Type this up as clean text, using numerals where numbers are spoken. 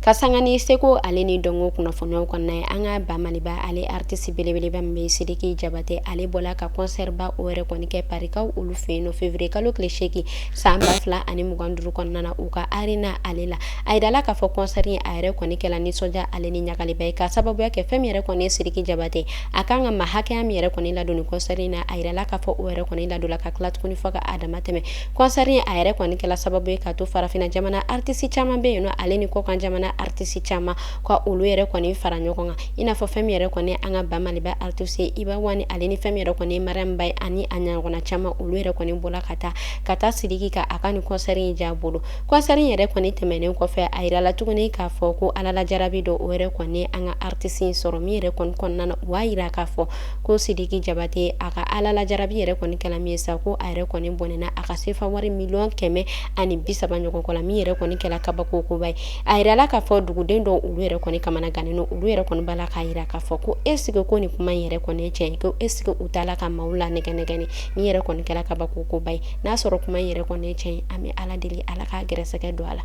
Ka sanga ni seko ale ni dɔnko kunnafoniyaw kɔnɔna ye, an ka ba Maliba ale artiste belebeleba min bɛ Sidiki Jabate, ale bɔla ka concert ba o yɛrɛ kɔni kɛ Parikaw olu fɛ yen nɔ février kalo tile 8 san 2025 kɔnɔna na, u ka arena ale la. A yirala k'a fɔ concert in a yɛrɛ kɔni kɛla nisɔndiya ale ni ɲagaliba ye, ka sababuya kɛ fɛn min yɛrɛ kɔni ye Sidiki Jabate, a kan ka maa hakɛya min yɛrɛ kɔni ladon ni concert in na, a yirala k'a fɔ o yɛrɛ kɔni ladonla ka tila tuguni fo ka a dama tɛmɛ. Concert in a yɛrɛ kɔni kɛla sababu ye k'a to farafinna jamana artiste caman bɛ yen nɔ, ale ni kɔkan jamana artiste caman, ka olu yɛrɛ kɔni fara ɲɔgɔn kan, i n'a fɔ fɛn min yɛrɛ kɔni an ka ba Maliba artiste ye Iba One, ale ni fɛn min yɛrɛ kɔni ye Mariam Ba ani a ɲɔgɔnna caman, olu yɛrɛ kɔni bɔla ka taa Sidiki ka a ka nin concert in diya bolo. Concert in yɛrɛ kɔni tɛmɛnen kɔfɛ, a yirala tuguni k'a fɔ ko Ala lajarabi dɔ o yɛrɛ kɔni an ka artiste in sɔrɔ, min yɛrɛ kɔni kɔnɔna na, u b'a yira k'a fɔ ko Sidiki Jabate a ka Ala lajarabi yɛrɛ kɔni kɛla min ye sa, ko a yɛrɛ kɔni bɔnɛna a ka sefa wari miliyɔn 130 ɲɔgɔn kɔ la, min yɛrɛ kɔni kɛla kabako koba ye. A yirala k'a fɔ duguden dɔw olu yɛrɛ kɔni kamana gannen don, olu yɛrɛ kɔni b'a la k'a yira k'a fɔ ko est-ce que ko nin kuma in yɛrɛ kɔni ye tiɲɛ ye, ko est-ce que u t'a la ka maaw la nɛgɛ nɛgɛni. Min yɛrɛ kɔni kɛla kabako koba ye, n'a sɔrɔ kuma in yɛrɛ kɔni ye tiɲɛ ye, an bɛ Ala deli, Ala k'a gɛrɛsɛgɛ don a la.